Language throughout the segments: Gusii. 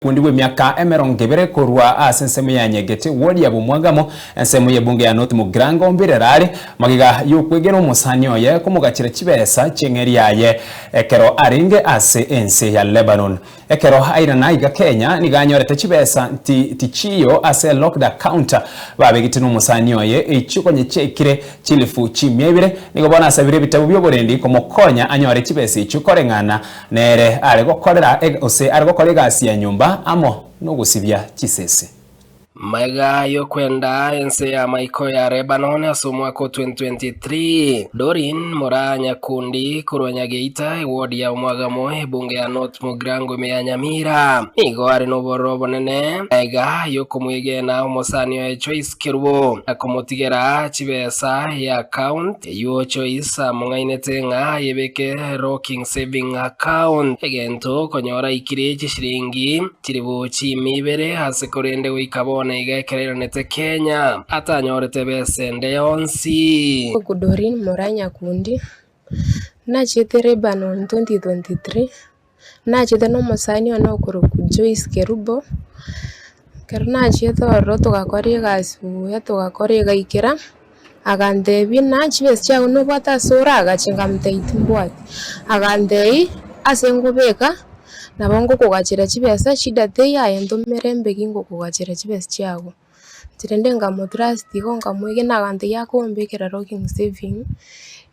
Kundi bw'emiaka emerongo ebere korwa ase ensemo ya Nyegete, ward ya Bomwagamo, ensemo y'ebunge ya North Mugirango, mbirera are magega y'okwegena omosani oye komogachera chibesa chi'eng'eri yaye ekero arenge ase ense ya Lebanon. Ekero airana iga Kenya nigo anyorete chibesa tichiyo ase locked account babegete nomosani oye echio konya chiaikire chilifu chimia ibere. Nigo bono asabire ebitabu bioborendi komokonya anyore chibesa echio koreng'ana Nere are gokorera gose are gokora egasi ya nyomba amo nogosibia chisese. Magega y'okwenda ense y'amaiko ya Lebanon ase omwaka o 2023, Doreen Moraa Nyakundi korwa Nyageita, eward ya Omwagamo, ebunge ya North Mugirango ime ya Nyamira, nigo are nobororo obonene magega y'okomwegena omosani oye Joyce Kerubo na komotigera chibesa y'account Eyio Joyce among'ainete ng'a ayebeke Rocking Saving Account, egento konyora aikire chishiringi chilifu chiimi ibere ase korende goika bono iga ekero airanete Kenya atanyorete besa ende yonsi. Oku Doreen Moraa Nyakundi, Nachiete Lebanon 2023, Nachete nomosani one okorokwa Joyce Kerubo, ekero nachiete ororo togakora egasi buya togakora egaikera, agantebia ng'a chibesa chiago nobwate ase oragache nkamotebia timbwati, agantebia ase nkobeka nabo ngokogachera chibesa shida teiyo aye ntomere mbeki ngokogachera chibesa chiago. Inche rende nkamotrust igo nkamwegena agantebia akombekera locking saving,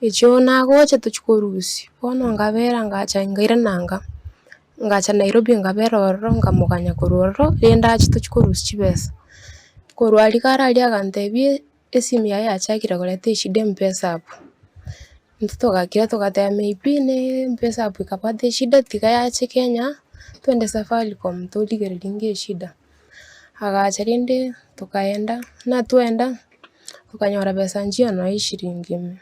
echio nagocha tochia korusia. Bono nkabera ngacha nkairana nka, ngacha Nairobi nkabera ororo nkamoganya korwa ororo rende ache tochia korusia chibesa. Korwa aria kare aria agantebia esimu yaye yachakire koreta eshida mpesa abwo. Intwe togakira togateba maybe ne mpesa app ekabwate eshida tiga yache Kenya, twende Safaricom torigererie ng'a eshida. Agacha rende tokaenda, buna twaenda, tokanyora besa nchiyo nonya eshiringi ime.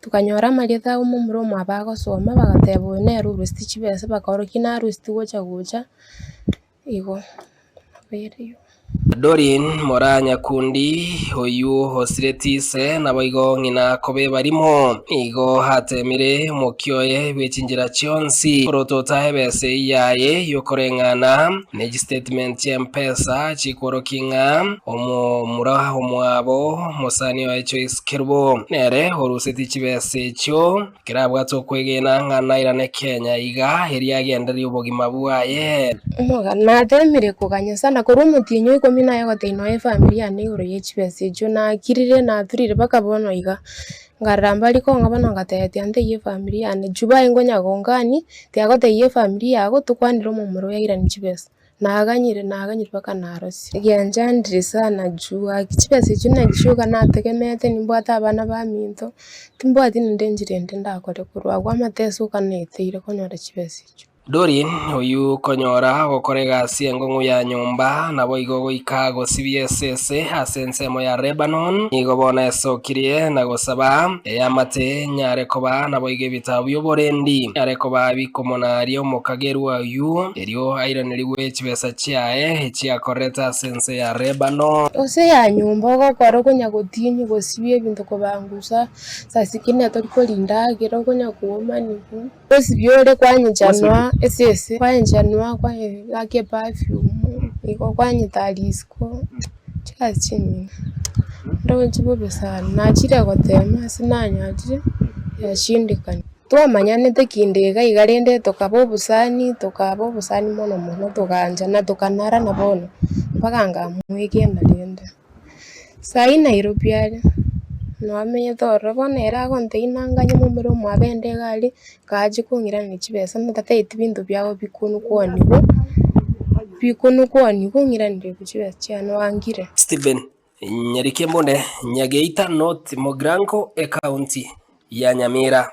Tokanyora amarieta a omomura omwabo agosoma, bagateba oyo nere orusetie chibesa, bakaorokia narusetie gocha gocha, igo. Nabeire igo. Doreen Moraa Nyakundi, oyio osireti ise, naboigo ng'ina koba ebarimo, nigo ateemire omokia oye bwe chinchera chionsi korotota ebesa eyio yaye y'okoreng'ana ne chistatement chi'M-Pesa chikworokia ng'a omomura omwabo mosani oye Joyce Kerubo nere oruseti chibesa echio. Ekero abwate okwegena ng'a nairane Kenya iga, erio agendererie obogima bwaye. Omogano, Nateemire koganya sana korwa omotienyi o ikomi naye gotebia nonya efamiri yane igoro ye chibesa echio, nakirire naturire mpaka bono iga, nkarora mbari kong'a bono ngateba tiga ntebie efamiri yane, juu baye nkonya gongania, tiga gotebia efamiri yago tokwanere omomura oyo airanie chibesa. Naganyire naganyire mpaka narosire. Gianchandire sana juu gaki chibesa echio nachio iga nategemeete nimbwate abana baminto, timbwati naende enchera ende ndakore korwa abwo amateso iga naeteire konyora chibesa echio. Doreen, oyio okonyora ogokora egasi enkong'u ya nyomba, naboigo goika gosibia esese ase ensemo ya Lebanon, nigo bono esokirie na gosaba eamate enyare koba naboigo ebitabu bi'oborendi, enyare koba bikomonaria omokagerwa oyio. Erio airanerigwe chibesa chiaye echi akorete ase ense ya Lebanoni. Gose ya nyomba ogokora okonya gotinyia gosibia ebinto kobangusa, saa zingine tori korindagera okonya koomaniwa, gosibia ore kwanyechanwa esese, kwanyechanwa kwanyeyaka eperfume, igo kwanyetara isiko, chigasi chinyinge. Ndoche bobe sana, nachire gotema ase nanyarire, yashindikana. Twamanyanete kinde iga iga rende tokaba obosani, tokaba obosani mono mono togaanchana tokanarana bono, mpaka nkamwegena rende. Sai Nairobi aria, noamenyete ororo bono ere agontebia nanganye momura omwabo ende iga aria, kaachia kong'iraneria chibesa ntatageti binto biago bikonukwanigwa, bikonukwanigwa ong'iranerie chibesa chiane oangire. Stephen Nyarikembunde, Nyageita North Mugirango, Ekaunti ya Nyamira.